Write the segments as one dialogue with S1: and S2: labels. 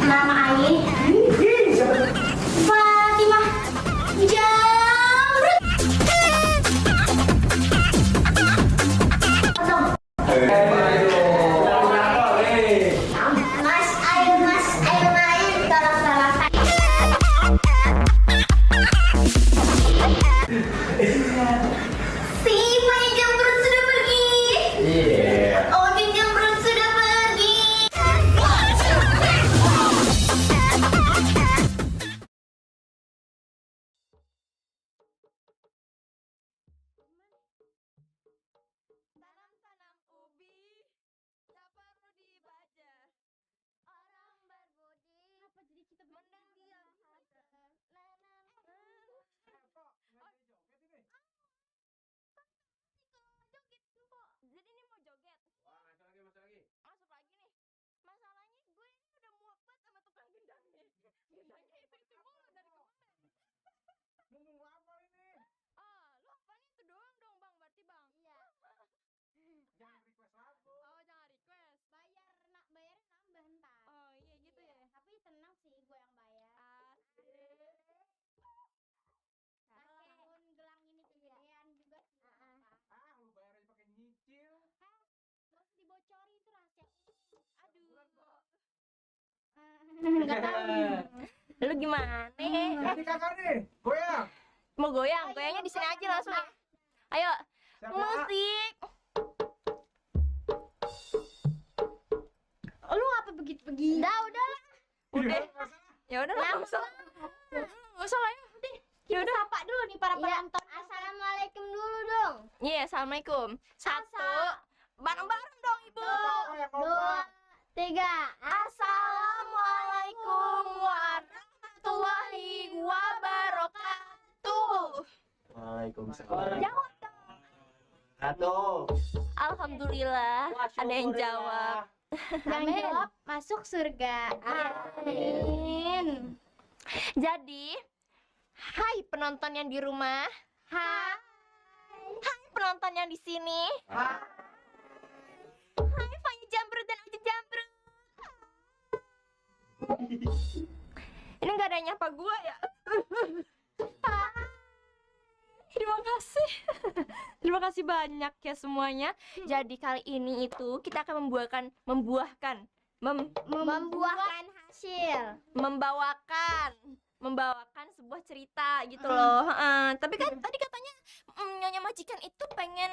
S1: Nama ayah Fatimah Jamrut. Mas, ayo main tolak-tolakan. Si Fanya Jamrut sudah pergi. Odin Jamrut sudah pergi.
S2: Tanam-tanam ubi, tak perlu dibaca. Orang berbudi, apa jadi kita mendengar Jadi ini mau joget. Masuk lagi nih. Masalahnya gue ini udah muak banget sama tukang gendangnya. Gendangnya itu mulu dari kemarin.
S3: Nunggu apa ini?
S2: Lu apaan itu doang dong bang, berarti bang? Iya.
S3: Jangan request lagu.
S2: Oh jangan request.
S1: Bayarnya nambah ntar.
S2: Oh iya gitu ya.
S1: Tapi senang sih gue yang bayar.
S2: Asik.
S1: Walaupun gelang ini kegedean juga sih.
S3: Lu bayar aja pakai nyicil.
S1: Gak usah dibocorin itu rahasia.
S2: Aduh.
S1: Enggak tahu.
S2: Lu gimana?
S3: Jadi kakak nih, goyang.
S2: Mau goyang? Goyangnya di sini aja langsung ya. Ayo,
S3: Siap,
S2: musik.
S1: Lu apa begitu-begitu? Udah.
S2: Udah. Ya udah lah. Enggak usah lah ya.
S1: Kita sapa dulu nih para penonton. Assalamualaikum dulu dong.
S2: Iya, assalamualaikum. Satu, bareng-bareng dong ibu.
S1: Dua, tiga.
S2: Assalamualaikum warahmatullahi wabarakatuh.
S3: Waalaikumsalam.
S2: Jawab dong.
S3: Satu.
S2: Alhamdulillah, ada yang jawab.
S1: Yang jawab masuk surga. Amin.
S2: Jadi, hai penonton yang di rumah.
S1: Hai.
S2: Hai penonton yang di sini.
S3: Hai.
S2: Hai Fanya Jamrut dan Aja Jamrut. Ini nggak ada yang nyapa gua ya. Hai. Terima kasih. Terima kasih banyak ya semuanya. Jadi kali ini itu kita akan membuahkan
S1: Membuahkan hasil.
S2: membawakan sebuah cerita gitu loh. Tapi kan tadi katanya Nyonya Majikan itu pengen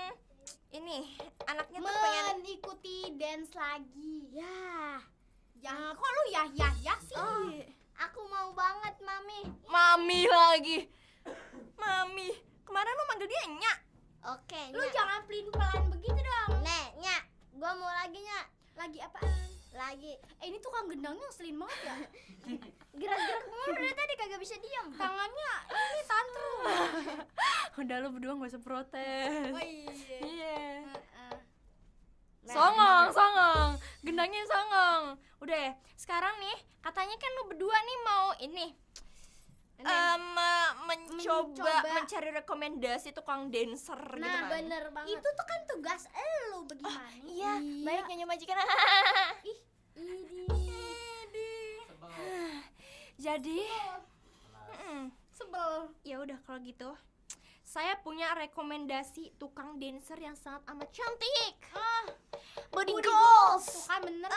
S2: ini anaknya tuh pengen
S1: Mengikuti dance lagi.
S2: ya.
S1: Kok lu ya sih? Aku mau banget, Mami.
S2: Mami lagi. Mami. Kemarin lu manggil dia Nya.
S1: Oke, lu jangan pelin-pelan begitu dong. Nya, gua mau lagi, Nya. Lagi apaan? Lagi. Ini tukang gendangnya ngeselin banget ya. Gerak-gerak mulu dari tadi kagak bisa diam. Tangannya ini tantrum.
S2: Udah lu berdua gak usah protes.
S1: Oh iya.
S2: Iya.
S1: Nah,
S2: Songong. Gendangnya songong. Udah ya, sekarang nih katanya kan lu berdua nih mau ini mencoba mencari rekomendasi tukang dancer gitu
S1: Nah,
S2: kan.
S1: bener banget. Itu tuh kan tugas elu bagaimana?
S2: Iya, baik Nyonya Majikan. Jadi
S1: sebel.
S2: ya udah kalau gitu saya punya rekomendasi tukang dancer yang sangat amat cantik. Body goals.
S1: Tuh kan bener.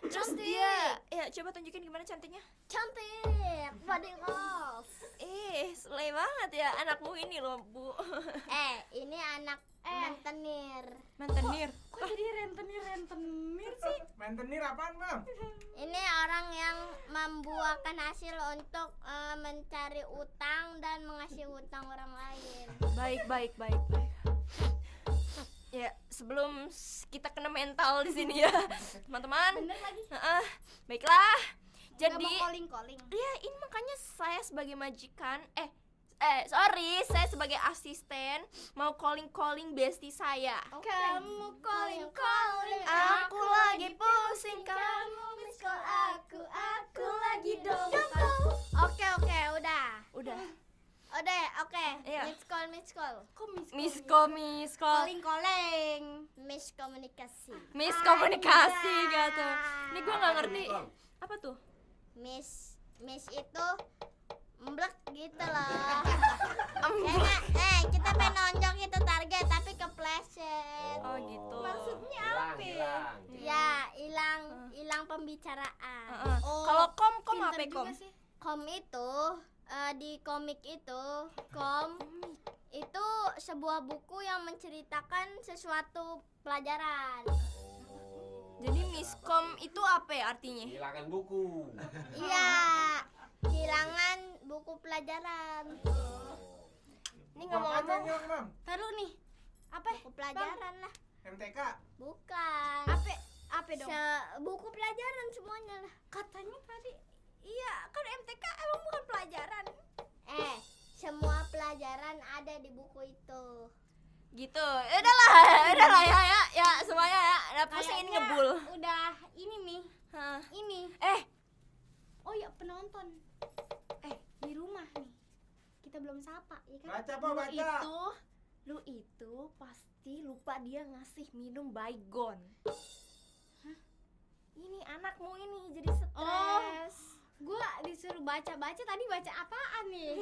S2: Terus dia ya coba tunjukin gimana cantiknya.
S1: Cantik. Body goals.
S2: Slay banget ya anakmu ini loh, Bu.
S1: Ini anak rentenir.
S2: Mantenir.
S1: Kok jadi rentenir sih?
S3: Maintenir apaan, Bang?
S1: Ini orang yang membuahkan hasil untuk mencari utang dan mengasih utang orang lain.
S2: Baik. Ya, sebelum kita kena mental di sini ya, teman-teman.
S1: Bener lagi.
S2: Baiklah.
S1: Nggak
S2: Jadi,
S1: mau calling.
S2: ya ini makanya saya sebagai majikan, saya sebagai asisten mau calling bestie saya.
S1: Kamu calling.
S2: Aku lagi pusing,
S1: Kamu miss call aku lagi
S2: dong.
S1: Oke, udah.
S2: Udah.
S1: Oke.
S2: Iya.
S1: Miss call. Kok
S2: Miss call.
S1: Calling. Miskomunikasi.
S2: Miskomunikasi gitu. Ini gue nggak ngerti. Apa tuh?
S1: Miss itu mblek gitu loh. Kayaknya kita pengen nonjok itu target tapi kepleset.
S2: Oh gitu.
S1: Maksudnya apa?
S3: Hilang.
S1: Ya, hilang pembicaraan.
S2: Kalau kom apa kom?
S1: Kom itu di komik itu itu sebuah buku yang menceritakan sesuatu pelajaran.
S2: Jadi miskom itu apa ya artinya?
S3: Hilangan buku.
S1: Iya, kehilangan buku pelajaran.
S2: Ini ngomong-ngomong.
S1: Taruh nih. Apa? Buku pelajaran lah.
S3: MTK.
S1: Bukan. Apa dong? Buku pelajaran semuanya lah. Katanya tadi. Iya, kan MTK emang bukan pelajaran. Semua pelajaran ada di buku itu.
S2: Gitu. Udahlah ya semuanya ya. Udah pusing ini
S1: Kayaknya
S2: ngebul.
S1: Udah ini nih.
S2: Hah.
S1: Ini. Oh ya penonton. Di rumah nih. Kita belum sapa, ya kan?
S3: Baca apa baca?
S2: Lu itu pasti lupa dia ngasih minum Baygon. Hah? Ini anakmu ini jadi stres.
S1: Gua disuruh baca-baca, tadi baca apaan nih?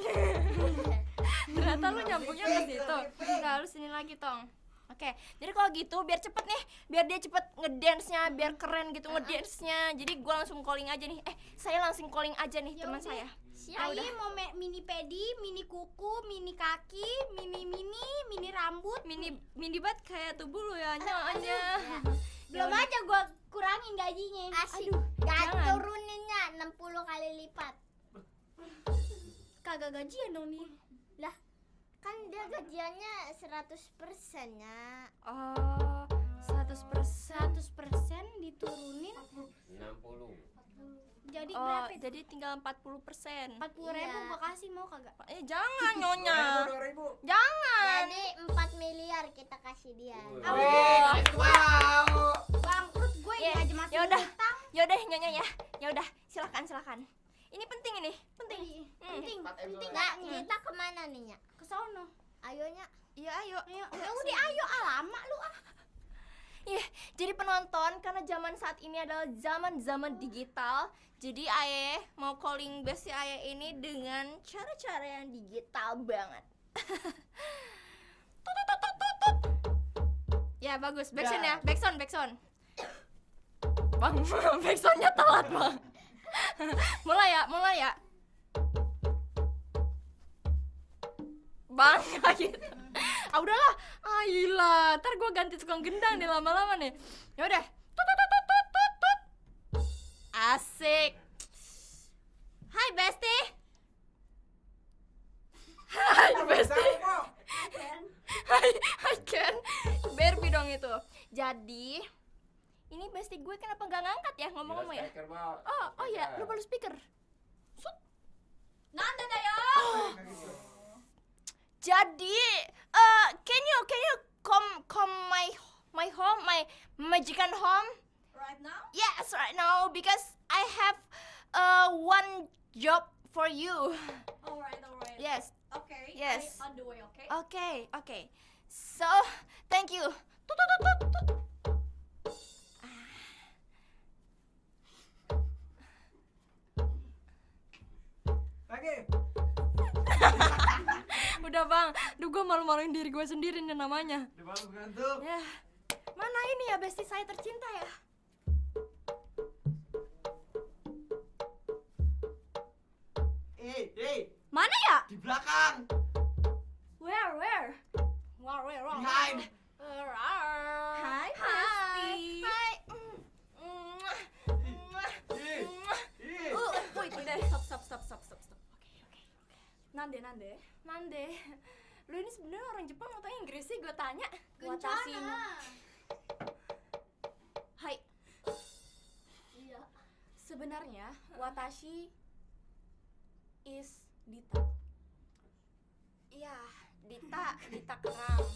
S2: Ternyata lu nyambungnya ke situ. Enggak, lu sini lagi, Tong. Oke, jadi kalau gitu biar cepet nih, biar dia cepet ngedance-nya, biar keren gitu ngedance-nya. Jadi gua langsung calling aja nih. Saya langsung calling aja nih teman saya.
S1: Siapa mau mini pedi, mini kuku, mini kaki, mini rambut,
S2: Mini banget kayak tubuh lu ya, nyonya.
S1: Belum aja gua kurangin gajinya. Asik.
S2: jangan.
S1: Turuninnya 60 kali lipat. Kagak gajian dong nih. Lah, kan dia gajiannya 100% ya.
S2: Oh, 100%
S1: diturunin
S3: 60.
S1: jadi
S2: Oh,
S1: berapa itu?
S2: jadi tinggal 40%.
S1: 40.000 gua kasih, mau kagak?
S2: Jangan nyonya.
S3: 2000.
S2: Jangan.
S1: Jadi 4 miliar kita kasih dia.
S3: Wow.
S1: Bangkrut gue ini aja masih
S2: Yaudah.
S1: ngutang.
S2: Yaudah nyonya ya. Yaudah, silakan. Ini penting ini, penting.
S1: Penting.
S3: 4M
S1: Penting
S3: doang.
S1: enggak? Kita kemana nih, Nya? Ke sono. Ayonya.
S2: Iya, ayo.
S1: Ayo. Ya udah ayo, lama lu ah.
S2: Jadi penonton, karena zaman saat ini adalah zaman digital, jadi Aye mau calling bestie Aye ini dengan cara-cara yang digital banget. Tut. Ya bagus, backsound ya, backsound. Bang, backsoundnya telat bang. mulai ya. Bang, gitu. Udahlah, ayolah, ntar gue ganti tukang gendang nih lama-lama nih. Yaudah, tut. Asik. Hai bestie. Hai bestie. Hai Ken. Barbie dong itu. Jadi, ini bestie gue kenapa gak ngangkat ya ngomong-ngomong ya? Oh ya, lu perlu speaker. Nanda dayo. Jadi, can you come my home, my majikan home?
S4: Right now?
S2: Yes, right now because I have one job for you.
S4: Alright.
S2: Yes.
S4: Okay.
S2: Yes.
S4: I'm on the way, okay?
S2: Okay. So, thank you. Tut.
S3: Lagi.
S2: Udah bang, gue malu-maluin diri gue sendiri nih namanya.
S3: Udah baru ngantuk.
S2: Ya, mana ini ya bestie saya tercinta ya?
S3: Hey,
S2: Mana ya?
S3: di belakang.
S2: Where?
S3: Behind.
S2: Hai,
S4: bestie.
S2: Hai.
S3: Ih.
S2: Wait, udah.
S4: Stop. Okay. Nande.
S2: Lu ini sebenarnya orang Jepang atau Inggris sih? Gue tanya.
S1: Kencana.
S2: Hai.
S1: Iya.
S2: Sebenarnya Watashi is Dita. Iya, Dita kerang.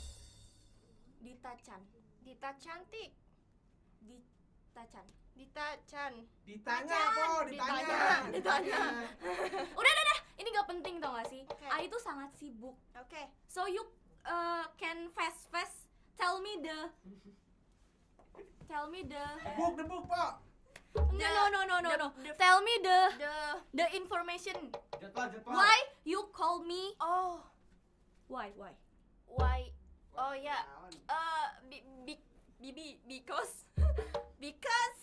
S2: Dita-chan. Dita cantik. Dita-chan.
S3: Ditanya apa?
S2: Ditanya. Udah. Ini gak
S4: penting tau gak sih?
S1: Oke.
S4: I itu sangat sibuk.
S1: Oke.
S4: So you can fast tell me the
S3: Debuk, Pak.
S4: no. Tell me the information.
S3: Jadwal.
S4: Why you call me?
S1: Oh,
S4: Why?
S1: why? Oh ya.
S2: Because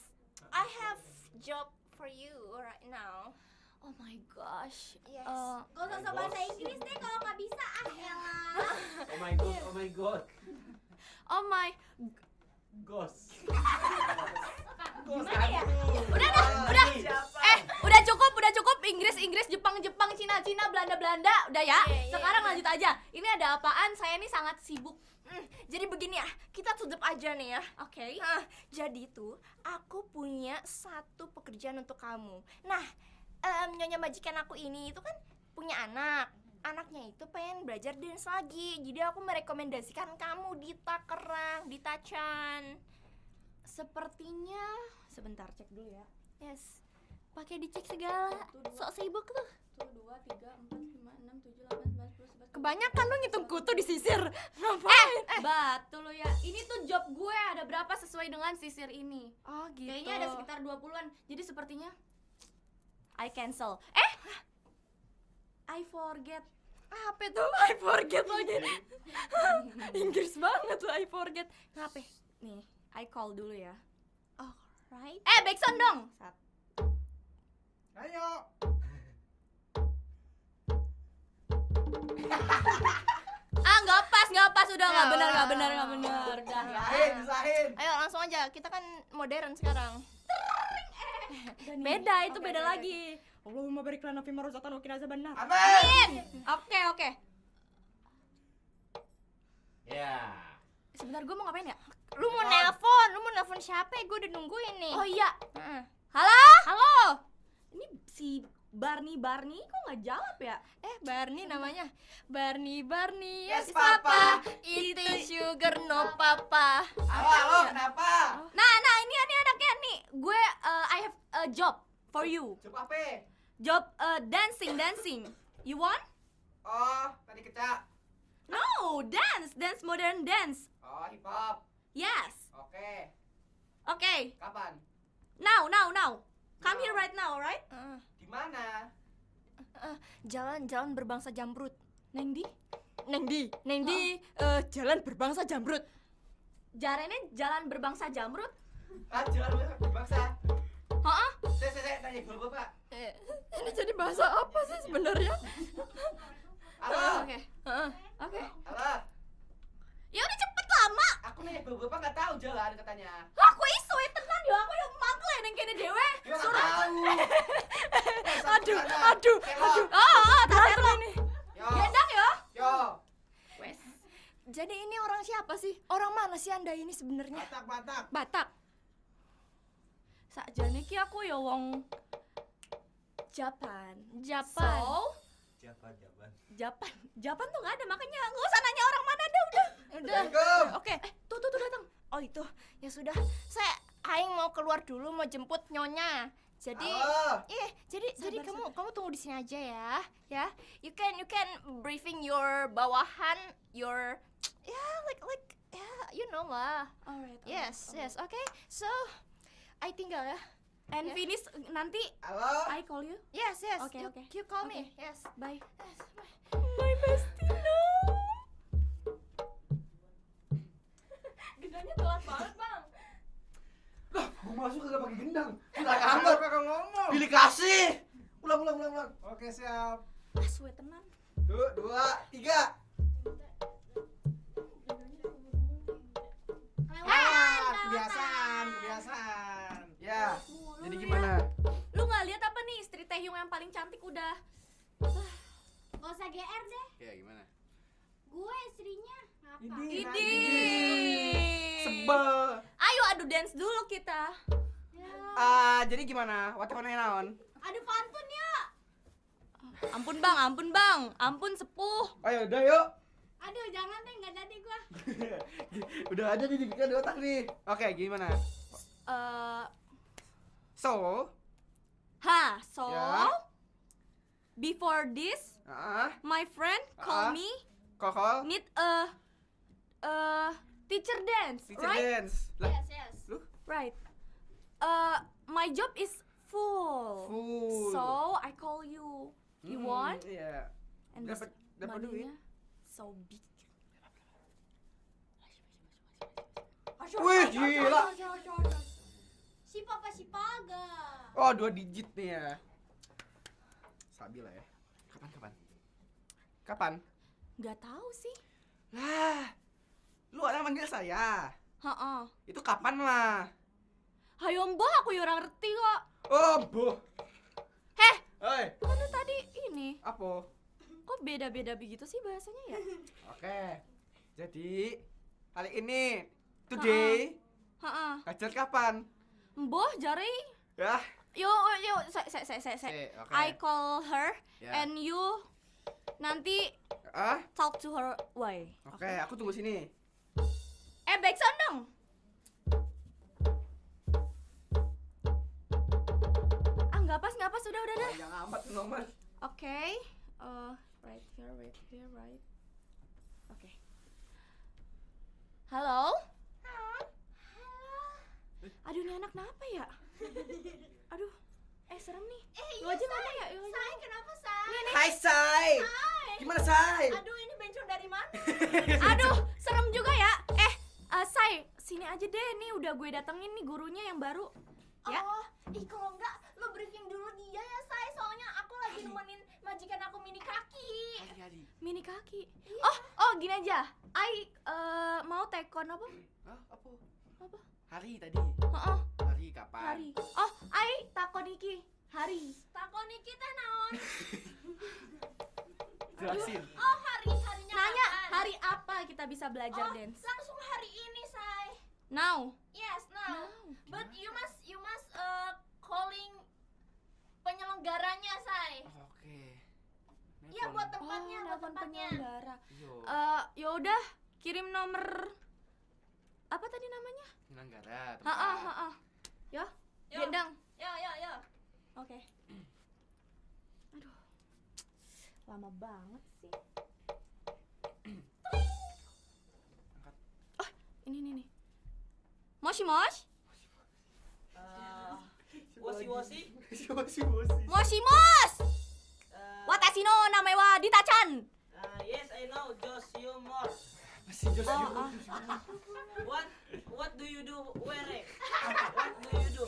S2: I have job for you right now.
S4: Oh my gosh.
S1: Yes.
S4: Uh,
S1: Gak usah bahasa Inggris deh kalau nggak bisa. Ah, elah.
S3: Oh my god.
S4: Oh my.
S3: Ghost.
S1: Gimana ya?
S4: Udah cukup. Inggris, Jepang, Cina, Belanda. Udah ya.
S1: Iya,
S4: Sekarang
S1: iya.
S4: lanjut aja. Ini ada apaan? Saya ini sangat sibuk.
S2: Jadi begini ya, kita tutup aja nih ya.
S4: Oke.
S2: Jadi tuh, aku punya satu pekerjaan untuk kamu. Nah, nyonya majikan aku ini itu kan punya anak. Anaknya itu pengen belajar dance lagi. Jadi aku merekomendasikan kamu di Takerang, di Tacan.
S4: Sepertinya sebentar cek dulu ya.
S2: Yes. Pakai dicek segala. Sok sibuk tuh.
S4: 1, 2, 3, 4, 5, 6, 7, 8, 9, 10, 11.
S2: Kebanyakan lu ngitung kutu di sisir. Ngapain?
S4: Betul lo ya. Ini tuh job gue ada berapa sesuai dengan sisir ini.
S2: Oh gitu.
S4: Kayaknya ada sekitar 20-an. Jadi sepertinya I cancel. I forget.
S2: Apa itu? I forget lagi. Inggris banget lo I forget. Ngapain?
S4: Nih, I call dulu ya.
S2: Right?
S4: Backsound dong.
S3: Ayo.
S4: Nggak pas, udah nggak benar. Udah.
S3: Usahain.
S2: Ayo langsung aja. Kita kan modern sekarang. Beda, itu beda lagi. Allahumma barik lana fi marzatan wa qina azabannar.
S3: Amin.
S4: Oke.
S3: Ya.
S4: Sebentar, gue mau ngapain ya?
S2: Lu mau nelpon siapa? Gue udah nungguin nih.
S4: Oh iya.
S2: Heeh.
S4: Halo. Ini si Barney kok nggak jawab ya?
S2: Barney namanya. Barney.
S3: Yes, Papa.
S2: Itu sugar no papa.
S3: Halo, kenapa?
S4: Nah, ini anaknya nih. Gue I have a job for you.
S3: Coba apa?
S4: Job dancing. You want?
S3: Oh, tadi kecak.
S4: No, dance modern dance.
S3: Oh, hip hop.
S4: Yes.
S3: Oke.
S4: Okay.
S3: Kapan?
S4: Now. Come here right now, alright?
S3: Di mana?
S2: Jalan berbangsa jamrut.
S4: Neng di?
S2: Jalan berbangsa jamrut.
S4: Jarene jalan berbangsa jamrut.
S3: Jalan berbangsa.
S4: Hah?
S3: Saya tanya dulu, Pak.
S2: Ini jadi bahasa apa sih sebenarnya?
S3: Halo.
S4: Oke. Oke.
S3: Halo.
S4: Ya udah cepet lama.
S3: Aku nanya Bapak nggak tahu jalan katanya.
S4: Aku isu tenan yo, aku yang magle neng kene dewe.
S3: Ya nggak tahu.
S2: Aduh.
S4: Tahu
S2: Ini.
S3: Yo.
S4: Gendang yo.
S3: Yo.
S4: Wes.
S2: Jadi ini orang siapa sih? Orang mana sih Anda ini sebenarnya?
S3: Batak.
S4: Sakjane ki aku ya wong Japan.
S2: Japan.
S4: So,
S3: Japan.
S4: Japan tuh nggak ada, makanya nggak usah nanya orang mana ada udah.
S3: Assalamualaikum.
S2: Oke.
S4: Tuh datang.
S2: Oh itu. Ya sudah. Aing mau keluar dulu mau jemput nyonya. Jadi
S3: Halo.
S2: jadi kamu tunggu di sini aja ya. Ya. You can briefing your bawahan, your like you know lah.
S4: Alright.
S2: Yes. Okay. So I tinggal ya.
S4: And
S2: Yeah.
S4: finish nanti
S3: Halo.
S4: I call you.
S2: Yes.
S4: Okay,
S2: You,
S4: okay.
S2: you call me.
S4: Okay.
S2: Yes.
S4: Bye.
S2: Yes. My bestie no.
S4: Gendangnya telat banget, Bang.
S3: Lah, gua masuk kagak pakai gendang. Udah kamar kakak ngomong. Pilih kasih. Ulang. Oke, siap.
S4: Suwe tenan.
S3: 2, 3. Kebiasaan. Ya. Jadi gimana?
S4: Lu nggak lihat apa nih istri Taehyung yang paling cantik udah.
S1: Gak usah GR deh.
S3: Ya gimana?
S1: Gue istrinya apa?
S4: Idi.
S3: Sebel.
S4: Ayo adu dance dulu kita.
S1: Ya.
S3: Jadi gimana? Watakone naon?
S1: Aduh pantun ya.
S4: Ampun bang, ampun sepuh.
S3: Ayo udah yuk.
S1: Aduh jangan deh, nggak jadi gue.
S3: Udah ada nih dibikin di otak nih. Oke, gimana? So,
S4: So
S3: Ya.
S4: before this,
S3: Ah,
S4: my friend call me
S3: kokol.
S4: need a teacher dance,
S3: Teacher
S4: right?
S3: dance. Lah,
S1: Yes.
S3: lu
S4: Right. My job is full.
S3: full.
S4: So I call you. You want?
S3: Iya.
S4: And this
S3: Dapat duit.
S4: money-nya so big.
S3: Wih, gila.
S1: Si papa si paga.
S3: Oh, 2 digit nih ya. Sabi lah ya. Kapan?
S4: Nggak tahu sih.
S3: Lah, lu orang manggil saya.
S4: Heeh.
S3: Itu kapan lah?
S4: Hayo mbah, aku ya orang ngerti kok.
S3: Oh, boh.
S4: Heh,
S3: Hei,
S4: kan tuh tadi ini.
S3: apa?
S4: Kok beda-beda begitu sih bahasanya ya?
S3: Oke. Jadi, hari ini today
S4: Heeh.
S3: ngajar kapan?
S4: Mbah jari.
S3: Ya.
S4: Yo, saya.
S3: Oke.
S4: I call her
S3: Ya.
S4: and you nanti
S3: Ah,
S4: talk to her why?
S3: oke, aku tunggu sini.
S4: Backsound dong. Nggak pas, udah.
S3: Yang amat nomor.
S4: Oke. Right here. Oke. Halo? Aduh, ini anak kenapa ya? Aduh, serem nih. Lu aja mana ya?
S1: Say, kenapa say?
S3: Hai, Say. Gimana, Say?
S1: Aduh, ini bencong dari mana?
S4: Aduh, serem juga ya. Say, sini aja deh. Nih udah gue datengin nih gurunya yang baru. Ya.
S1: Oh, kalau enggak lo briefing dulu dia ya, Say. Soalnya aku lagi nemenin majikan aku mini kaki.
S4: Mini kaki. Oh, gini aja. Mau tekon apa?
S3: Hah, apa?
S4: Apa?
S3: Hari tadi.
S4: Heeh,
S3: Hari kapan?
S4: hari. Takon iki. Hari.
S1: Takoni kita naon?
S3: Jelasin.
S1: Oh, harinya
S4: Nanya
S1: kapan?
S4: hari apa kita bisa belajar
S1: Oh,
S4: dance?
S1: langsung hari ini, Say.
S4: Now.
S1: Yes, now. But you must calling penyelenggaranya, Say.
S3: Oke.
S1: Iya, buat tempatnya, buat
S4: nelpon
S1: tempatnya.
S4: penyelenggara.
S3: Yo.
S4: Yaudah, kirim nomor apa tadi namanya?
S3: Penyelenggara.
S4: Ha. Ya,
S1: Yo.
S4: gendang.
S1: Yo.
S4: Oke. Aduh, lama banget sih. Ini nih. Moshi.
S5: Wosi.
S4: Moshi. Watashi no name wa Dita-chan.
S5: Yes, I know. Just you more.
S3: Masih jos.
S5: What do you do, Were? What do you do?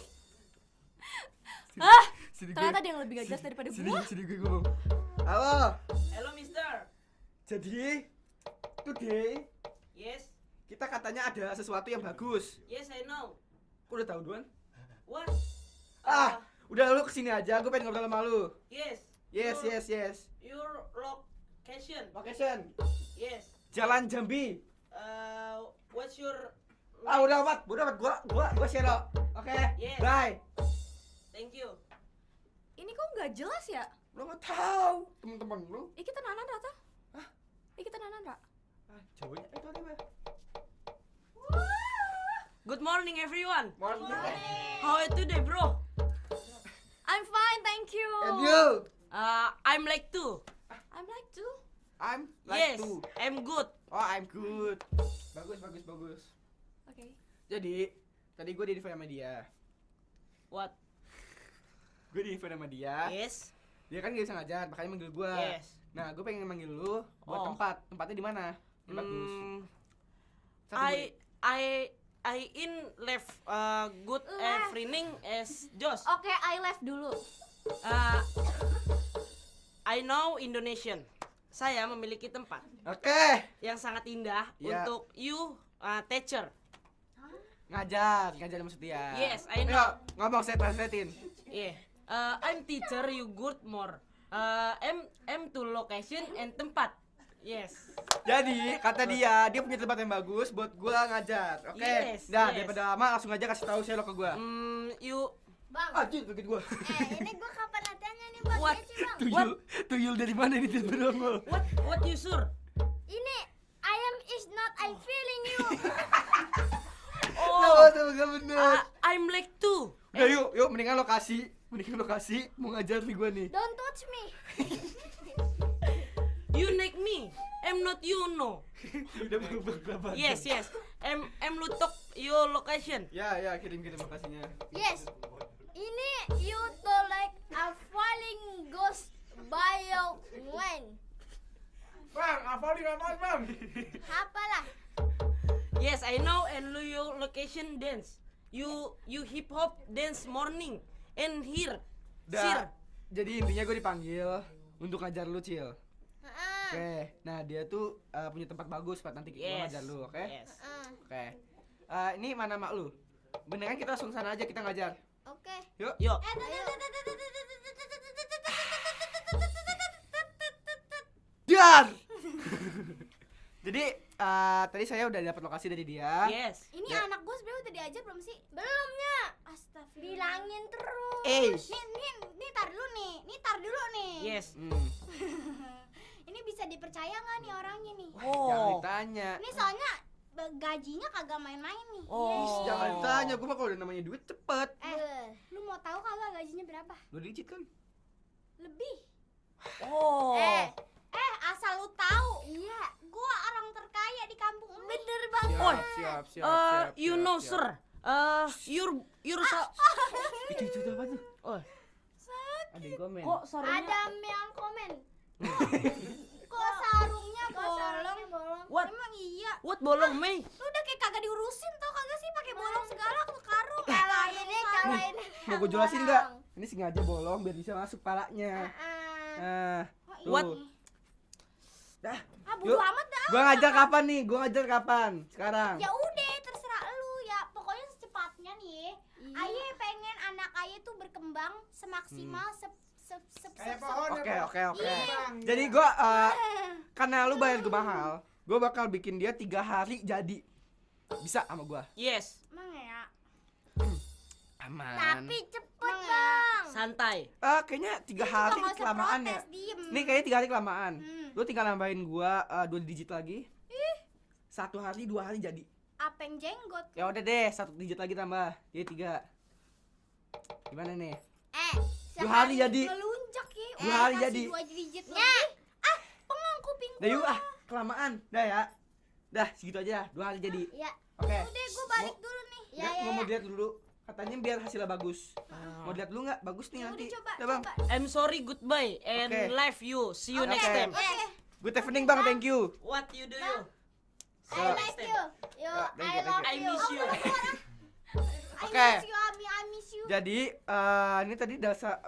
S4: Ternyata dia yang lebih gak jelas daripada gua.
S3: Sini gue ngomong. Halo.
S5: Hello, Mister.
S3: Jadi, today
S5: Yes.
S3: kita katanya ada sesuatu yang bagus.
S5: Yes, I know.
S3: Kok udah tahu duluan?
S5: What?
S3: Udah lu kesini aja. Gue pengen ngobrol sama lu.
S5: Yes.
S3: Yes.
S5: Your location.
S3: Location.
S5: Yes.
S3: Jalan Jambi.
S5: What's your?
S3: Udah amat. Gua share. Oke.
S5: Yes.
S3: Bye.
S5: Thank you.
S4: Ini kok nggak jelas ya?
S3: Lu nggak tahu teman-teman lu.
S4: Iki tenanan rata?
S3: Hah?
S4: Iki tenanan ra?
S3: Jawabnya itu apa?
S5: Good morning, everyone.
S3: Morning.
S5: How are you today, bro?
S4: I'm fine, thank you.
S3: And you?
S5: I'm like two.
S4: I'm like to.
S3: I'm like
S5: Yes,
S3: to.
S5: I'm good.
S3: Oh, I'm good. Bagus.
S4: Oke.
S3: Jadi, tadi gue di sama dia.
S5: What?
S3: Gue di sama dia.
S5: Yes.
S3: Dia kan gak bisa ngajar, makanya manggil gue.
S5: Yes.
S3: Nah, gue pengen manggil lu buat
S5: Oh.
S3: tempat. Tempatnya di mana? Yang bagus. Satu
S5: I in left good
S4: Left.
S5: evening as Josh.
S4: Oke, I left dulu.
S5: I know Indonesian. Saya memiliki tempat
S3: Oke.
S5: yang sangat indah
S3: Ya.
S5: untuk you teacher.
S3: Ngajar maksud dia.
S5: Yes, I know.
S3: Ayo, ngomong saya translatein.
S5: Yeah. I'm teacher you good more. I'm to location and tempat. Yes.
S3: Jadi, kata dia punya tempat yang bagus buat gua ngajar. Oke.
S5: Yes,
S3: Nah,
S5: yes.
S3: daripada lama langsung aja kasih tahu Sherlock ke gua.
S5: You
S1: Bang,
S3: Anjir, kaget gua.
S1: ini gua kapan latihannya nih, Bang?
S5: What?
S1: Kece, Bang.
S3: Tuyul dari mana ini dia berdongol?
S5: what you sure?
S1: Ini I am is not I'm feeling you.
S3: Oh, tuh gak bener.
S5: I'm like two.
S3: Udah yuk, mendingan lo kasih mending lokasi mau ngajar nih gua nih.
S1: Don't touch me.
S5: You like me. I'm not you no.
S3: Udah berubah kabar.
S5: Yes. I'm lutok your location.
S3: Ya, kirim lokasinya.
S1: Yes. Ini you to like a falling ghost by your when.
S3: Bang, hafalin Bang.
S1: Apalah.
S5: Yes, I know and your location dance. You hip hop dance morning and here. Sir.
S3: Jadi intinya gue dipanggil untuk ngajar lu, Cil.
S1: Heeh.
S3: Oke, nah dia tuh punya tempat bagus buat nanti gue ngajar lu, oke?
S5: Yes.
S3: Oke. Ini mana mak lu? Beneran kita langsung sana aja kita ngajar.
S1: Oke.
S3: Yuk.
S5: Yo.
S3: Dar. Jadi tadi saya udah dapat lokasi dari dia.
S5: Yes.
S1: Ini
S3: Ya.
S1: anak gue sebenarnya udah diajar belum sih? Belumnya. Astagfirullah. Bilangin terus. Nih tar dulu nih.
S5: Yes.
S1: Ini bisa dipercaya nggak nih orangnya nih?
S3: Jangan
S5: Oh.
S3: ditanya.
S1: Ini soalnya gajinya kagak main-main nih.
S5: Oh.
S3: Jangan ditanya, gue mah kalau udah namanya duit cepet.
S1: Lu mau tahu kagak gajinya berapa?
S3: 2 digit kan?
S1: Lebih.
S5: Oh.
S1: Asal lu tahu. Iya, gua orang terkaya di kampung. Bener banget.
S5: Oh.
S3: Siap.
S5: You know, sir. You're
S3: Itu apa tuh?
S5: Oh.
S3: Ada yang komen.
S5: Kok sarungnya?
S1: Ada yang komen. Kok sarungnya bolong?
S5: What?
S1: Emang iya.
S5: What bolong, Mei?
S1: Lu udah kayak kagak diurusin tau kagak sih pakai bolong segala ke karung. Kalau ini.
S3: Mau gue jelasin nggak? Ini sengaja bolong biar bisa masuk palanya. Tuh.
S5: What?
S3: Dah.
S1: Bodo amat dah.
S3: Gua ngajar kapan nih? Gua ngajar kapan? Sekarang.
S1: Ya udah terserah lu ya. Pokoknya secepatnya nih. Aye pengen anak Aye tuh berkembang semaksimal
S3: Oke.
S1: Iya.
S3: Jadi gua karena lu bayar gua mahal, gua bakal bikin dia 3 hari jadi. Bisa sama gua.
S5: Yes.
S1: Emang ya.
S3: Aman.
S1: Tapi cepet bang.
S5: Santai.
S3: Kayaknya 3 hari kelamaan ya. Nih kayaknya 3 hari kelamaan. Lu tinggal nambahin gua 2 digit lagi. 1 hari 2 hari jadi.
S1: Apeng jenggot.
S3: Ya udah deh, 1 digit lagi tambah. Jadi 3. Gimana nih? 2 hari jadi.
S1: Melunjak ya.
S3: 2 hari jadi.
S1: 2 digit lagi. Pengang kuping gua.
S3: Dah yuk kelamaan. Dah ya. Dah segitu aja. 2 hari jadi.
S1: Ya.
S3: Oke.
S1: Udah gua balik dulu nih.
S3: Mau dilihat dulu. Katanya biar hasilnya bagus. Mau lihat dulu nggak? Bagus nih
S1: Ya
S3: nanti.
S1: udah coba.
S3: Udah, Bang.
S5: I'm sorry, goodbye and
S3: Okay.
S5: love you. See you
S1: Oke.
S5: next time.
S1: Oke.
S3: Good evening, Bang. Thank you.
S5: What you do you?
S1: I like you. Yo,
S3: thank
S1: I
S3: you,
S1: love
S5: I
S1: you.
S5: miss you.
S3: Oke.
S1: I miss you.
S3: Jadi ini tadi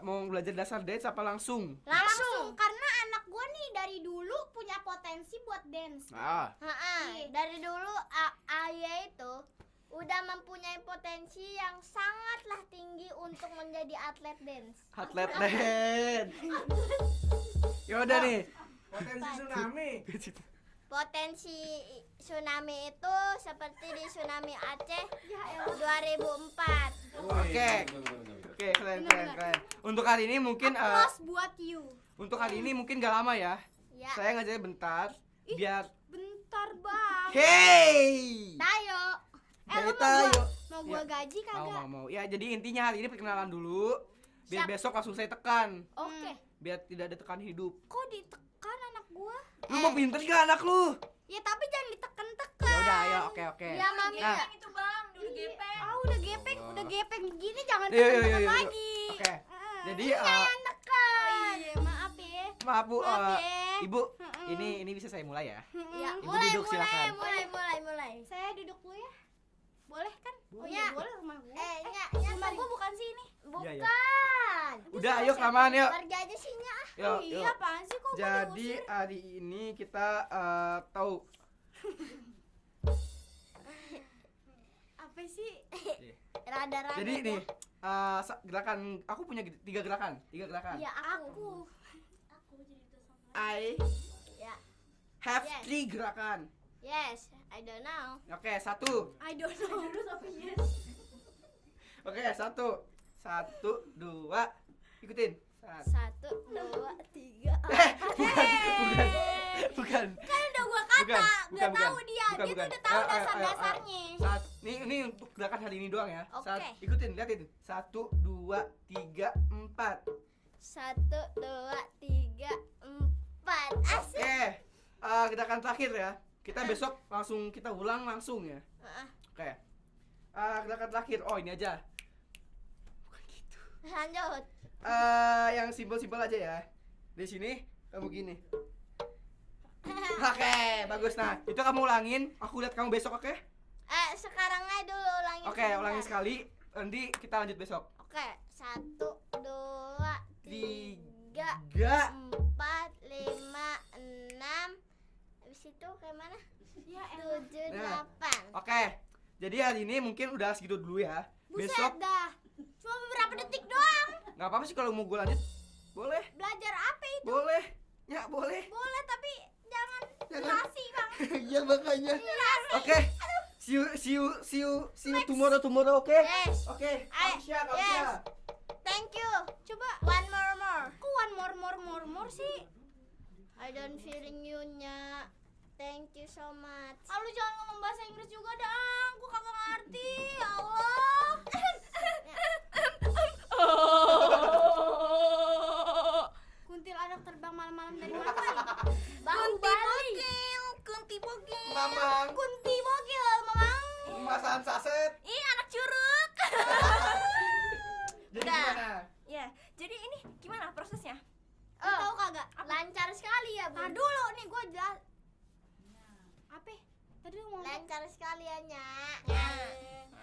S3: mau belajar dasar dance apa langsung?
S1: Langsung karena anak gua nih dari dulu punya potensi buat dance. Dari dulu Ayah itu udah mempunyai potensi yang sangatlah tinggi untuk menjadi atlet dance.
S3: Atlet dance. Ya udah nih.
S6: Potensi tsunami.
S1: Potensi tsunami itu seperti di tsunami Aceh 2004.
S3: Oke, keren. Untuk hari ini mungkin
S1: Applause buat you.
S3: untuk hari ini mungkin gak lama ya.
S1: Ya.
S3: Saya ngajarnya bentar biar
S1: Bentar bang.
S3: hey.
S1: Tayo. Lu
S3: Tayo.
S1: mau gua gaji kagak?
S3: Mau. Ya jadi intinya hari ini perkenalan dulu. Biar
S1: Siap.
S3: besok langsung saya tekan.
S1: Oke.
S3: Biar tidak ada tekan hidup.
S1: Kok ditekan anak gua?
S3: Lu mau pinter gak anak lu?
S1: Ya tapi jangan ditekan-tekan.
S3: Ya udah, ayo oke.
S1: Ya mami
S3: Nah.
S1: yang itu bang, udah gepeng. Udah gepeng begini jangan
S3: Iya,
S1: tekan
S3: iya.
S1: lagi.
S3: Oke. Jadi
S1: Jangan tekan. Iya maaf ya.
S3: maaf Bu,
S1: Maaf ya.
S3: Ibu, ini bisa saya mulai ya?
S1: Ya,
S3: Ibu duduk, silakan.
S1: mulai. Saya duduk dulu ya. Boleh kan? Oh ya, boleh rumah gua. Rumah gua bukan sini.
S3: Iya, iya.
S1: Bukan.
S3: Udah, ayo kelamaan yuk.
S1: Pergi aja sini ah.
S3: Yuk,
S1: Iya,
S3: yuk.
S1: apaan sih kok gua
S3: Jadi
S1: diusir?
S3: hari ini kita tahu
S1: Apa sih?
S3: Iya.
S1: Rada-rada.
S3: Jadi nih gerakan aku punya 3 gerakan.
S1: Ya aku.
S3: I
S1: Ya.
S3: have
S1: Yes.
S3: 3 gerakan.
S1: Yes, I don't know.
S3: Oke, 1.
S1: I don't know.
S3: Oke, 1. 1 2 ikutin. 1.
S1: 1, 2, 3.
S3: Bukan.
S1: Kan udah gua kata,
S3: Bukan,
S1: udah
S3: bukan,
S1: tahu dia.
S3: bukan,
S1: Dia
S3: bukan.
S1: tuh udah tahu
S3: Ayo, ayo, ayo, ayo.
S1: dasar-dasarnya.
S3: Ini untuk gerakan hari ini doang ya.
S1: Oke.
S3: Ikutin, liatin. 1, 2, 3, 4.
S1: 1, 2, 3, 4. Asik.
S3: Oke. Gerakan terakhir ya. Kita besok langsung kita ulang langsung ya. Oke. Gerakan terakhir. Oh, ini aja. Bukan gitu.
S1: Lanjut.
S3: Yang simpel-simpel aja ya. Di sini kamu gini. Oke, bagus. Nah, itu kamu ulangin. Aku lihat kamu besok, oke?
S1: Sekarang aja dulu ulangin.
S3: Oke, ulangin sekali. Nanti kita lanjut besok.
S1: Oke, 1, 2, 3,
S3: 3.
S1: 4, 5, 6. Habis itu kayak mana?
S4: Ya
S1: 7,
S3: Nah.
S1: 8.
S3: Oke. Jadi hari ini mungkin udah segitu dulu ya.
S1: Buset
S3: Besok
S1: dah. Cuma beberapa detik doang.
S3: nggak apa-apa sih kalau mau gue lanjut. Boleh.
S1: Belajar apa itu?
S3: Boleh. Ya, boleh.
S1: Boleh tapi jangan
S3: Jangan.
S1: durasi, Bang.
S3: Iya makanya. Oke. See you tomorrow, oke?
S1: Yes.
S3: Oke.
S1: Yes.
S3: Kamsia.
S1: Thank you. Coba one more. Kok one more sih? I don't feeling you nya. Thank you so much. Lu jangan ngomong bahasa Inggris juga dong. Gua kagak ngerti. Ya Allah. Kuntilanak terbang malam-malam dari mana sih? Kunti bogil.
S3: Mamang.
S1: Kunti bogil, Mamang.
S3: Masakan saset.
S4: Ih, anak curug.
S3: Jadi
S4: Udah.
S3: gimana?
S4: Ya, jadi ini gimana prosesnya?
S1: Lu tahu kagak? Lancar sekali ya, Bun. Nah, dulu nih gua jelas. Apa? Tadi lu ngomong lancar sekali ya, Nyak.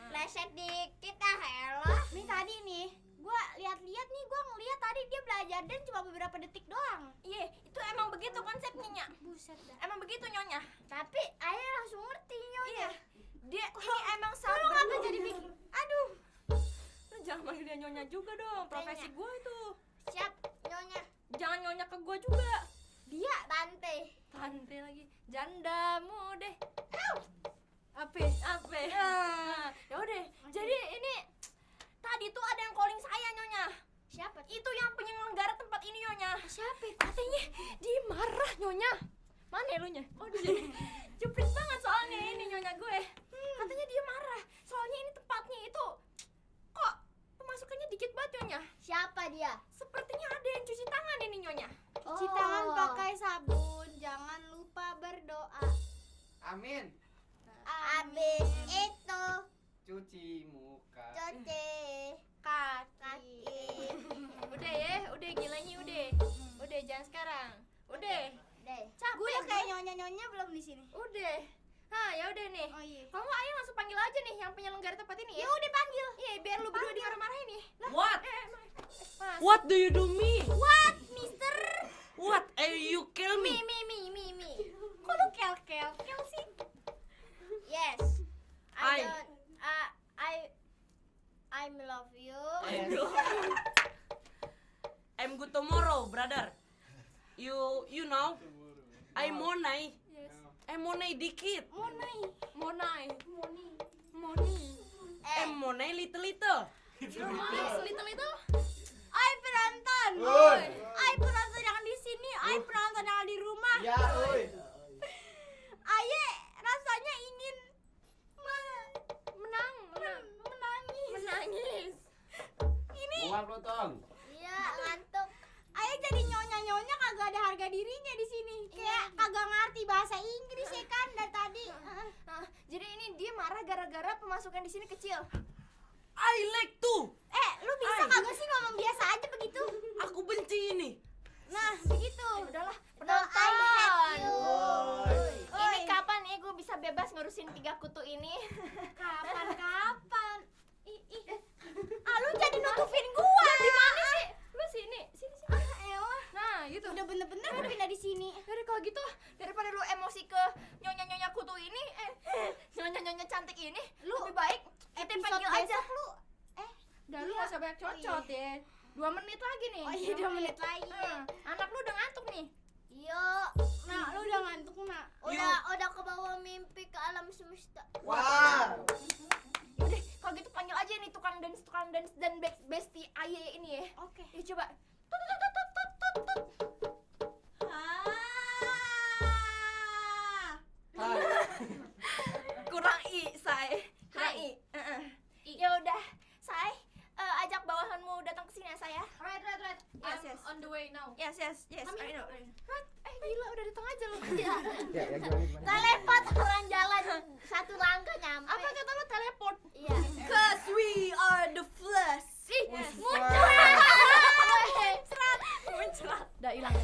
S1: Leset dikit elah. Nih tadi nih, gua lihat-lihat nih, gua ngeliat tadi dia belajar dan cuma beberapa detik doang.
S4: Iya, itu emang begitu konsepnya, Nya.
S1: Buset dah.
S4: Emang begitu, Nyonya.
S1: Tapi ayah langsung ngerti nyonya.
S4: Iya. Dia ini emang
S1: Lu
S4: sabar.
S1: ngapa jadi bikin? Aduh.
S4: Lu jangan manggil dia Nyonya juga dong. Profesi
S1: Nyonya.
S4: gua itu.
S1: Siap, nyonya.
S4: Jangan Nyonya ke gua juga.
S1: Dia tante.
S4: Tante lagi. Jandamu deh.
S1: Apa?
S4: Apa? Ya udah. Jadi ini tadi tuh ada yang calling saya, Nyonya.
S1: Siapa?
S4: Itu yang penyelenggara tempat ini, Nyonya.
S1: Siapa?
S4: Katanya dia marah, Nyonya. Mana ya lu nya? Oh, dia jepit banget soalnya ini Nyonya gue. Katanya dia marah. Soalnya ini tempatnya itu kok pemasukannya dikit banget, Nyonya.
S1: Siapa dia?
S4: Sepertinya ada yang cuci tangan ini, Nyonya.
S1: Cuci tangan pakai sabun. Jangan lupa berdoa.
S3: Amin.
S1: Abis itu
S3: Cuci muka.
S1: cuci kaki.
S4: Udah ya, udah gilanya udah. Udah jangan sekarang. Udah.
S1: Deh.
S4: Capek
S1: Gue udah
S4: gua.
S1: kayak nyonya-nyonya belum di sini.
S4: Udah. Hah, ya udah nih.
S1: Oh iya.
S4: Kamu ayo langsung panggil aja nih yang penyelenggara tempat ini ya.
S1: Ya udah panggil.
S4: Iya, biar lu berdua dimarah-marahin nih. Lah,
S5: What?
S4: Mas.
S5: What do you do me?
S1: What, Mister?
S5: What? You kill me?
S1: Mi. Kok lu kel sih? Yes. I
S5: I-
S1: don't. I love you.
S5: I'm good tomorrow, brother. You know? I'm Monai.
S4: Yes.
S5: I'm Monai dikit.
S4: Monai.
S5: I'm Monai little.
S4: Little.
S1: I penonton.
S3: Oi.
S1: I penonton yang di sini. I penonton yang di rumah.
S3: Ya, oi.
S1: Aye rasanya ingin
S4: Menangis.
S1: ini.
S3: Buang potong.
S1: Iya, ngantuk. Aye jadi nyonya kagak ada harga dirinya di sini. Kayak kagak ngerti bahasa Inggris ya kan dari tadi.
S4: Nah, jadi ini dia marah gara-gara pemasukan di sini kecil.
S5: I like to.
S1: Lu bisa kagak sih ngomong biasa aja begitu?
S5: Aku benci ini.
S1: Nah, begitu.
S4: Udahlah,
S1: No,
S4: penonton.
S1: I hate you.
S4: Ini kapan nih gue bisa bebas ngurusin 3 kutu ini?
S1: Kapan? Lu jadi nutupin gua.
S4: Di mana sih? Lu sini.
S1: Elah.
S4: Nah, gitu.
S1: Udah bener-bener gua pindah di sini.
S4: Yaudah kalau gitu, daripada lu emosi ke nyonya-nyonya kutu ini, nyonya-nyonya cantik ini, lebih baik kita
S1: Episode
S4: panggil aja.
S1: besok lu.
S4: Udah lu gak usah banyak cocot ya. 2 menit lagi nih.
S1: Oh iya, 2 menit lagi.
S4: Anak lu udah ngantuk nih.
S1: Yuk. Nah, lu udah ngantuk, Nak. Udah ke bawah mimpi ke alam semesta.
S3: Wah.
S4: Udah, kalau gitu panggil aja nih tukang dance dan bestie Aye ini ya.
S1: Oke.
S4: Ya coba. Tut, tut, tut, tut, tut, tut, tut.
S3: Hai.
S4: Kurang i, say. Kurang know.
S2: Yes, I know.
S4: Gila udah di tengah jalan.
S3: Ya, gimana?
S1: Teleport orang jalan satu langkah nyampe.
S4: Apa kata lu teleport?
S1: Iya.
S2: Cause we are the Flash.
S4: Muncrat. Udah hilang.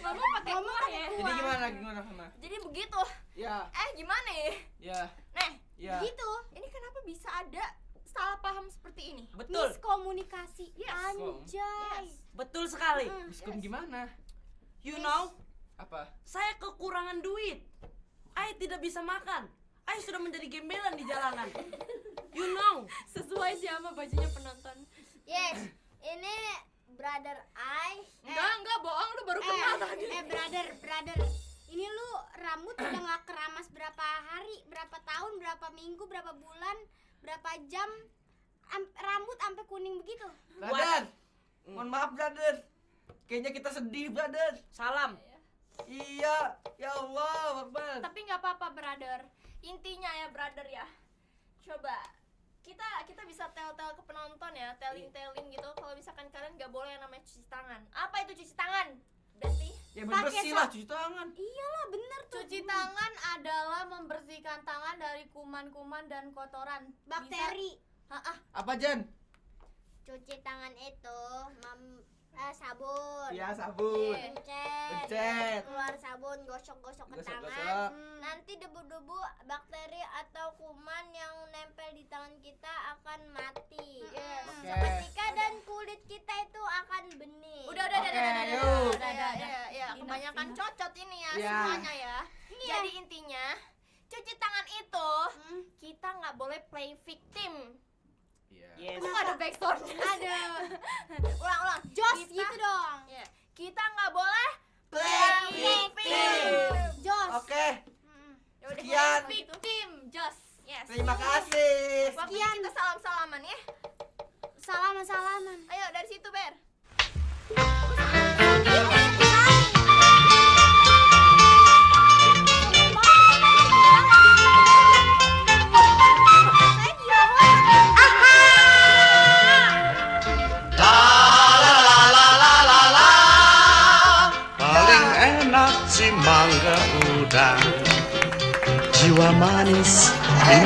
S4: Ngomong pakai kuah ya.
S3: Jadi gimana sama?
S2: Jadi begitu.
S3: Ya,
S2: Gimana ya?
S3: ya,
S2: Nih,
S3: ya.
S2: gitu. Ini kenapa bisa ada salah paham seperti ini?
S5: Betul.
S1: Miskomunikasi.
S2: Yes.
S1: Anjay.
S5: Betul sekali.
S3: Miskom gimana?
S5: You know,
S3: Apa?
S5: saya kekurangan duit. I tidak bisa makan. I sudah menjadi gembelan di jalanan. You know.
S4: Sesuai sih sama bajunya penonton.
S1: Yes. Ini brother I.
S4: Enggak bohong, lu baru kenal tadi.
S1: Brother. Ini lu rambut udah gak keramas berapa hari, berapa tahun, berapa minggu, berapa bulan, berapa jam. Rambut sampai kuning begitu.
S3: Brother. Mohon maaf, brother. Kayaknya kita sedih, brother.
S5: Salam.
S3: Iya, ya Allah, Akbar.
S2: Tapi nggak apa-apa, brother. Intinya ya, brother ya. Coba kita bisa tell ke penonton ya, telling gitu. Kalau misalkan kalian nggak boleh yang namanya cuci tangan. Apa itu cuci tangan? Berarti
S3: Ya bersih lah, cuci tangan.
S1: Iyalah bener tuh.
S4: Cuci tangan adalah membersihkan tangan dari kuman-kuman dan kotoran.
S1: Bakteri.
S3: Apa, Jan?
S1: Cuci tangan itu sabun.
S3: Ya, sabun.
S1: Pencet. Keluar sabun, gosok-gosok ke
S3: Gosok-gosok.
S1: tangan. Nanti debu-debu, bakteri atau kuman yang nempel di tangan kita akan mati.
S3: Oke.
S1: Seketika dan kulit kita itu akan bening.
S2: udah,
S3: yuk.
S2: ya, kebanyakan cocot ini ya,
S3: Ya.
S2: semuanya ya. Jadi intinya cuci tangan itu kita nggak boleh play victim.
S3: Iya.
S5: Yes.
S2: Kok nggak ada backstory?
S1: Ada.
S2: Ulang.
S1: Jos
S2: Kita-
S1: gitu dong.
S2: Ya, kita nggak boleh
S3: Play
S2: victim.
S1: Jos.
S3: Oke,
S2: Yaudah,
S3: Sekian.
S2: victim, just. Yes.
S3: terima kasih.
S2: Waktu ini kita salam-salaman ya.
S1: Salaman.
S2: Ayo dari situ, Ber.
S1: Gitu.